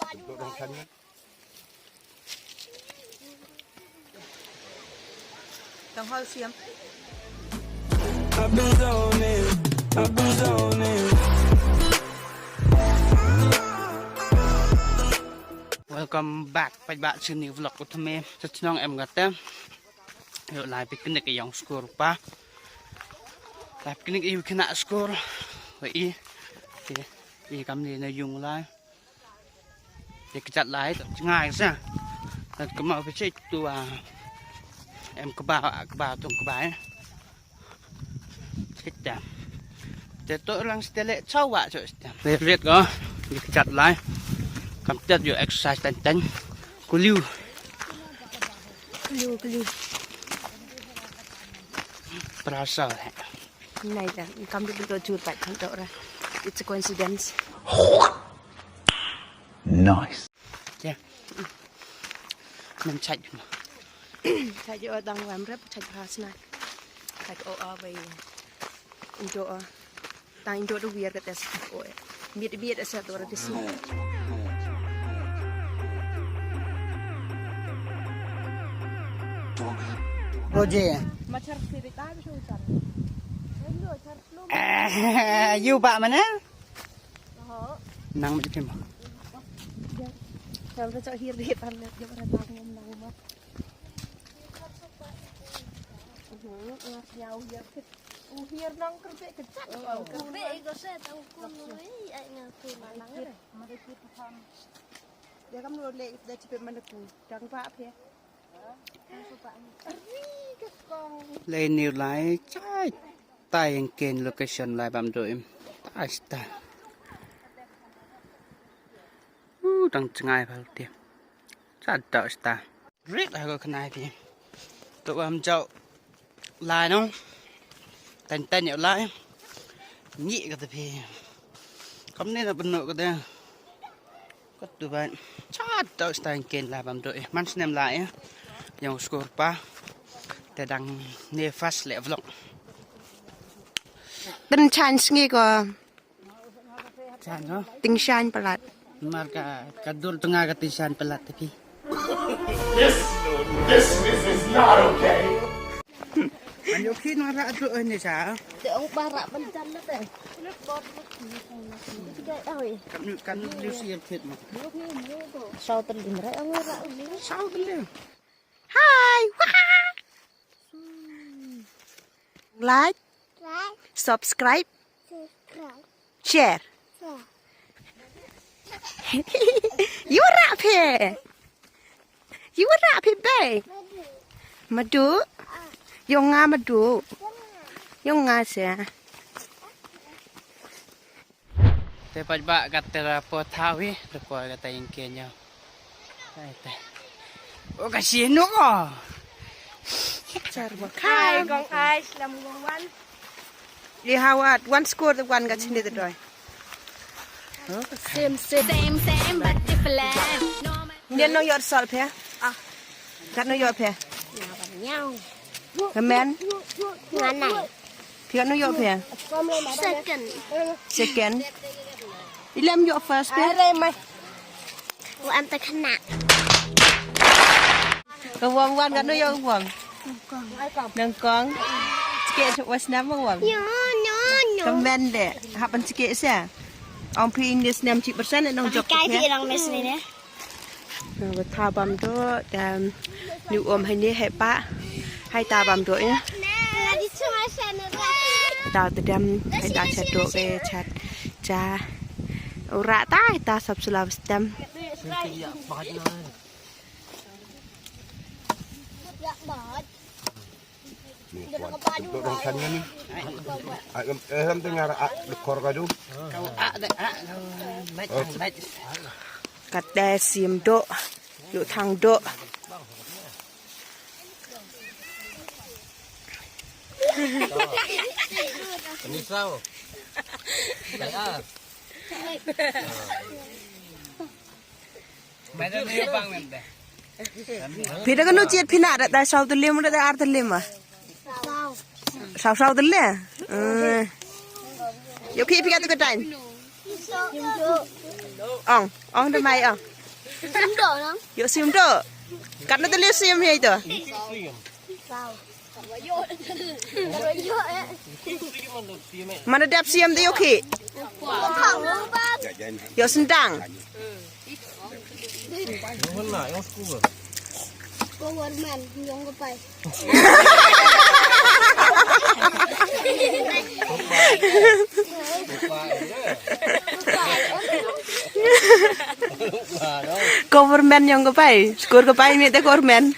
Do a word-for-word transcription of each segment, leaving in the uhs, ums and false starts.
Tang hol siam. Welcome back. Pat ba sini vlog u tme. Sa chnong em gate. Yo lai picnic ïong skur pa. Lai picnic ïu kena skur. Wa i. Ki i kam ni na yung lai. Te kjat lai to ngai sa. Tat kama pe chit tu a. Em kba kba tung kba eh. Chit ta. Te to lang stele chawa cho sta. Vet vet ko. Kjat lai. Kam tet yo exercise tan tan. Kuliu. Kuliu kuliu. Prasa. Nai da kam du to jur pat kan to ra. It's a coincidence. Nice. Yeah. Mem chait. Chait o dang wam rep chait hasna. Chait o a wei. Indo a. Tang indo do wir ka tes o. Miet miet asa to ra kisi. Roje. Machar sirita bi shutar. Indo char plum. Eh, yu ba mana? Nang mesti kema. Kalau tak hir di tanah dia pada tanggung nang mah. Uhir nang kerja kejat. Kerja ego saya tahu kun ai ai ngaku nang. Dia kamu lek dah cepet mana ku. Dang pak ya. Lai ni lai chai. Tai yang ken location lai bam do im. Tai sta. Uh, dang chngai bal ti. Sa da sta. Rit ha ko khnai ti. To bam jau. Lai no. Tan tan yo lai. Ni ka te phi. Kam ni na bnu ka te. Kat tu ban. Chat tau stain ken la bam do eh. Man snem la eh. Yang skur pa. Te dang ne fast le vlog. Pynshaiñ sngi ko. Chan no. Tyngshaiñ palat. Mar ka ka dur tnga ka tyngshaiñ palat te phi. This this this is not okay. An yo khi no ra tu ne cha. Te ong ba ra ban jan na te. Kan kan ni si yang khit ma. Sau telim ra ong ra uli. Sau telim. Hi. Like, subscribe, share. Ïa u rah phi. Ïa u rah phi bei. Madu. Ïong nga madu. Ïong nga se. Te pat ba kat te ra po thawi, te ko kat te ing ke nyo. Ai te. O ka shi nu ko. Char ba kai. Kong ai slam gong wan. Di hawat one score the one kat sini te doi. Same same. Same same but different. Nien no yor sol phe. Ah. Kat no yor phe. Nyaw. Kamen. Nganai. Phi kat no yor phe. Second. Second. Ilem yor first phe. Are mai. Wa am ta khana. Ka wang wan kat no yor wang. Nang kong. Chike chuk was nama wang. Nyo nyo nyo. Kamen de. Hapan chike sa. Ong phi English nam chi persen nang jok. Kai phi rang mes ni ne. Ba tha bam do dam ni um hai ni hai pa. Hai ta bam do ya. Ta te dam hai ta chat do ke chat cha. Ura ta hai ta sap sula stem. Kat da sim do, yu thang do. Ni sao. Phi da kano jied phi na da, da saw tylli mo da ar tylli mo? Saw saw tylli. Yo ki phi ka tu ka tain. Ong ong da mai ong. Sim doh nang. Ïoh sim doh. Katno tylli sim ïa ito? Wow. Mano dep sim te ïoh ki? Ïoh sentang. Government ïong ka pai. Government ïong ka pai. Skur ka pai mih te government.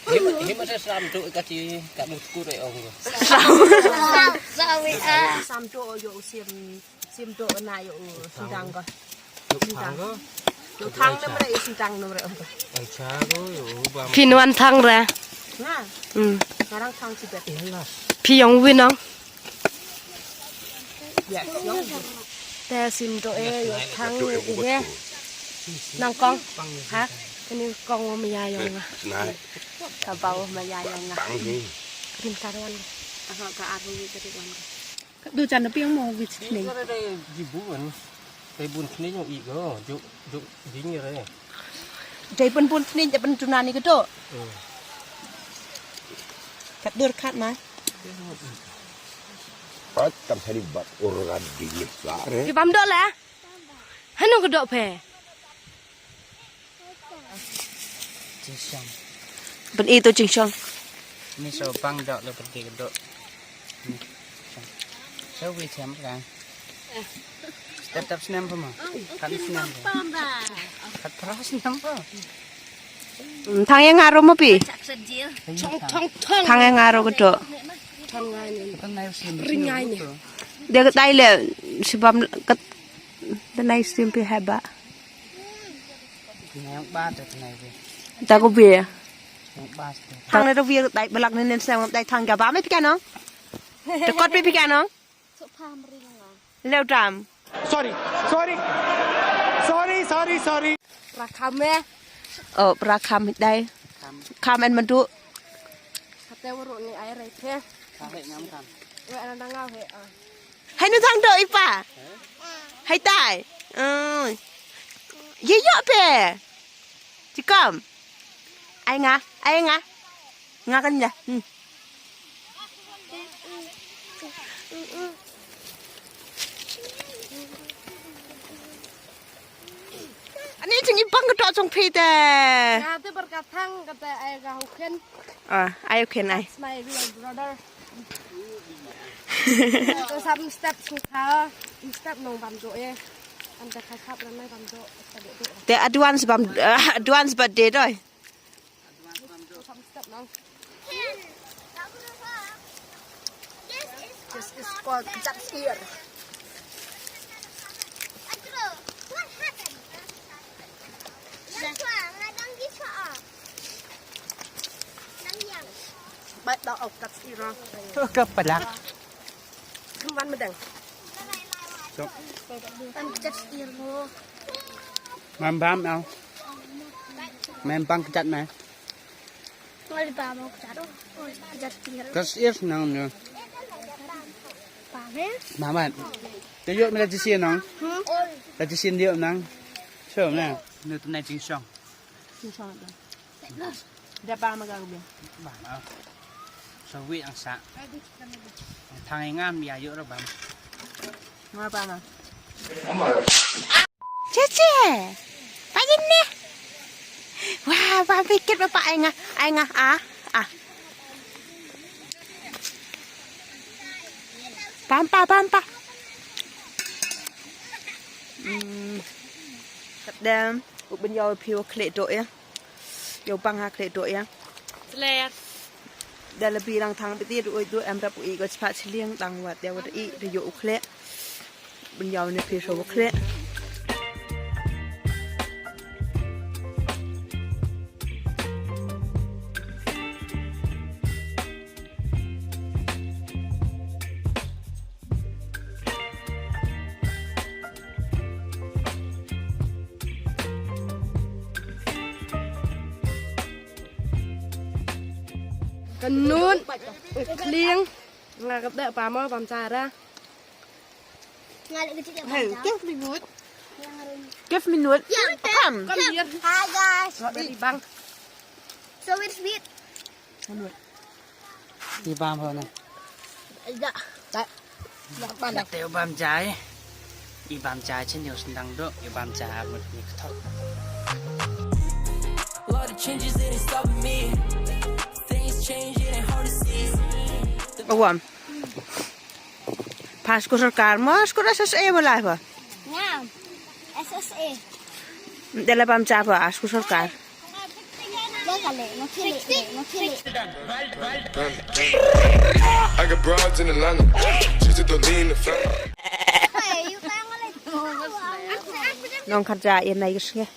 Him him sa slam tu ka ti ka mu skur ai ong. Slam. Slam. Slam tu ïoh sim. Sim to na ïoh sentang ko. Ïoh thang ko. Ïoh thang ne mre ïoh sentang ne mre. Ai cha ko ïoh ba. Phi wan thang ra. Nga. Hmm. Ngarang thang sibet. Phi ïong wi nong. Ya, ïong. Te sim to e ïoh thang e. Nang kong. Ha? Kani kong ma ya ïong nga. Ka bau ma ya ïong nga. Rin karwan. Aha ka aru wi ka wan. Ka du chan da piang mo wit sning. Ïa re dei jibun. Dei bun sning ïa i go. Ju ju ding ïa re. Dei bun bun sning da bun tuna ni ka do. Hmm. Kat dur kat ma. Pat kam sari bat urgan dili la re. Ki bam do la. Hanu ka do phe. Jingsong. Ban i to jingsong. Ni so bang dok le pergi ke dok. Ni. So wi thiam kan. Step step snem pa ma. Kan snem. Kat pra snem pa. Hmm, thang ïa nga ro mo pi. Thang thang thang. Thang ïa nga ro ke dok. Thang ngai ni. Ring ngai ni. Dia ke tai le sebab kat. Te nai stim pi haba. Nai ba te nai bi. Ta ko bi. Nai ba te. Thang ne to bi dai balak ne nen sem dai thang ga ba me pi ka nong. Te kot pi pi ka nong. Leu tam. Sorry. Sorry. Sorry, sorry, sorry. Rakham eh. Oh, rakham dai. Kham en madu. Kate waro ni ai rai the. Ka he ngam kan. We ana dang ngau he. Ah. Hai nu thang do i pa. Hai tai. Oi. Ye yo pe. Ti kam. Ai nga, ai nga. Nga kan ya. Hmm. Ani jing i pang ka to jong phi te. Nga te bar ka thang ka te ai ka hu khen. Ah, ai hu khen ai. That's my real brother. Te sap step sngewkha, step nong bam jo eh. Am te kha sap ran nai bam jo, step do. Te advance bam, ah, advance birthday doi. Advance bam jo. Sap step nong. This is called kjat sir. Bai dau au kat ira. Ka palak. Kum wan medang. Tok. Tan kat ira mo. Mam bam au. Mem bang kat mai. Ngali bam au kat. Kat ira. Kat ira nang ne. Bam eh. Mamat. Te yo me la jisin nang. Hmm? La jisin dio nang. Sure na. Ne tu nai jingsong. Jingsong tu. Da ba ma ga bi. Ba ma. So wi ang sa. Ang thang ngam ya yo ra ba. Ma ba ma. Cece. Pa yin ne. Wah, ba pikir ba pa ai nga, ai nga ah, ah. Pampa, pampa. Hmm. Kat dem, u ben yau phi u khleh doh ïa. Ïa u bang ha khleh doh ïa. Sler. Da la bi lang thang biti ruh oi du em rap u i ko chpa chiliang tang wat ïa wat i da ïoh u khleh. Ban ïaw ne phi sha u khleh. Ka nun, ka khlieng, nga ka dek pa mo pam chara. Nga lek kecil ya. Hey, bang jam. Kif ni mut? Yang ring. Give me note. Yeah, come. Come here. Hi guys. Not very bang. So it's sweet. Ibam ho na. Te u bam jai. Ibam jai chen yo sendang do. Ibam jai mut ni kthok. Lot of changes in it stopping me. Things changing and hard to see. Awam. Pas ko sorkar mo, as ko S S A mo lai pa. Ngam. S S A. Dela bam jai pa, as ko sorkar. I got broads in Atlanta. Just to lean the family. Nong kharja ïa nai gis nge.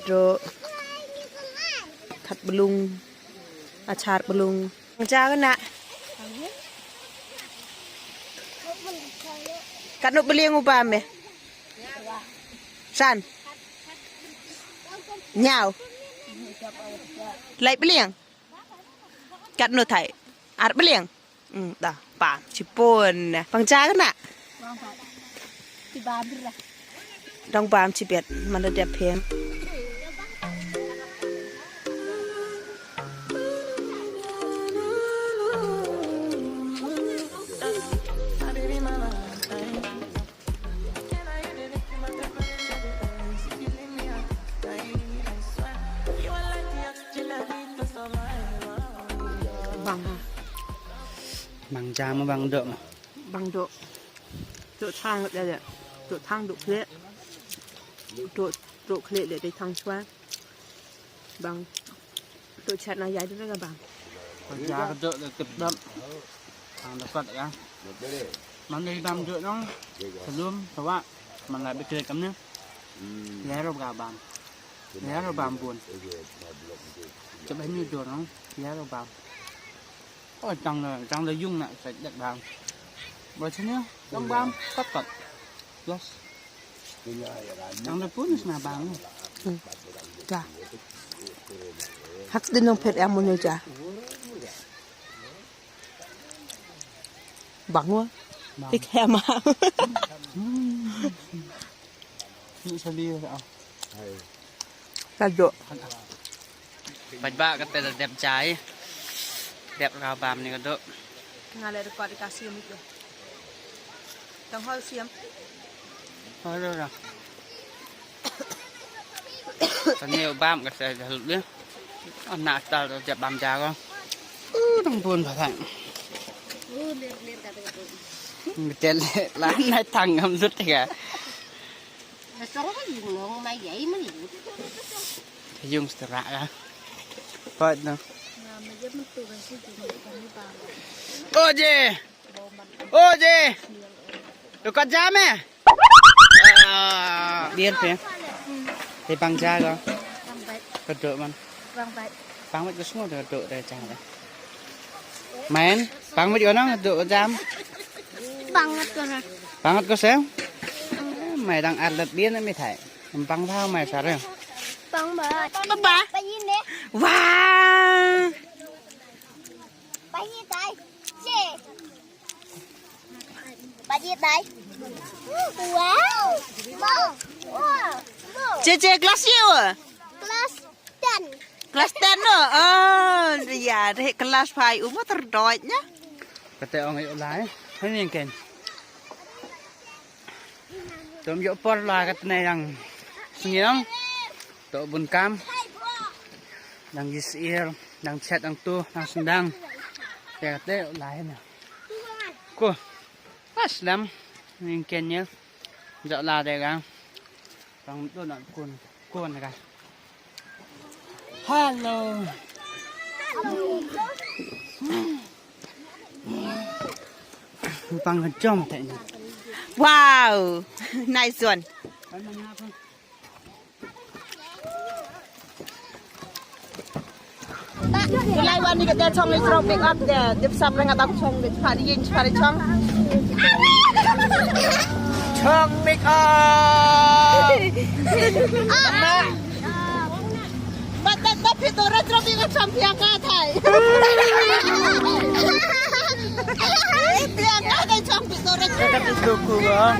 Duk. Khat blung. Achar blung. Jang na. Katno beliang u bam me? San. Ñiaw. Lai beliang. Katno thai. Ar beliang. Hmm, da, bam chipon. Bang jang na. Dang bam chibet man da dep phen. Bang ha. Bang jam bang dok ma. Bang dok. Dok thang dok dok. Dok thang dok khleh. Dok dok khleh dok dok thang shuwa. Bang. Dok chat na ïa dok ka bang. Bang jam dok dok tip dok. Thang dok kot ka. Man dei bam dok nong. Selum sawa. Man la bikre kam ne. Ïa ro ka bam. Ïa ro bam bun. Chap hynñiew dur nong. Ïa ro bam. Oh, tang la, tang la yung na sa dak bam. Ba sini tang bam kot kot. Plus. Tang la pun sna bam. Hmm. Dah. Hak din nong phet yang mun ja. Bang wa. Bang. Tik hema. Ni sali ah. Ka dok. Bad ba kata da dep jai. Dep ka bam ni ka dok. Nga le record ka siam itu. Tang hol siam. Hol dah. Tang ni bam kata da lut dia. Ana tal da dep bam jai ko. Uh, tang bun ba kan. Betel la na tang ngam lut ka. Yung stera ka. Pat na. Oje. Oje. Dekat jam eh. Biar pe. Te bang ja ka. Ka dok man. Bang mat ko sngo da dok da jam da. Main, bang mat ko nang dok jam. Bang mat ko na. Bang mat ko sem. Mai dang atlet bien mi thai. Bang thau mai sare. Bang ba. Papa. Pagi ne. Wah. Pagi tai. Je. Pagi tai. Wow. Wow. Wow. Je je kelas ye wa. Kelas Ten. Kelas ten no. Oh, ya, deh kelas five umur terdoit nya. Kata ong ayo lai. Hai ni ken. Tom yo por la kat ne yang sengiang. To bun kam. Dang yisir, dang chat dang tu, dang sendang. Ya kata ayo lai na. Ko. Pas lam. Ni ken ya. Jok la de gang. Tang tu nak kun. Kun ka. Hello. Pang jom te ni. Wow. Nice one. Lai wan ni ka te chong ni chong pick up de. Dip sap reng atap chong de. Chpa di yin chpa di chong. Chong pick up. Mat tat tat phi to rat rat phi ka chong piang ka thai. Piang ka thai chong phi to rat. Ka tu ku ba.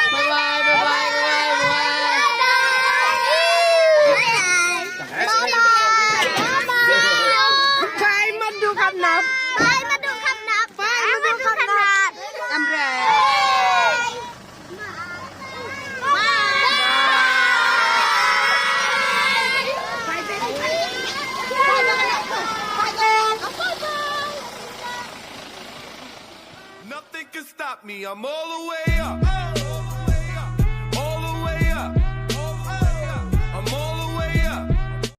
Bye bye, bye bye, bye bye, bye bye. Bye bye. Bye bye. Bye Madu Khamnap. Bye Madu Khamnap. Bye Madu Khamnap. Amre. Nothing can stop me, I'm all the way up.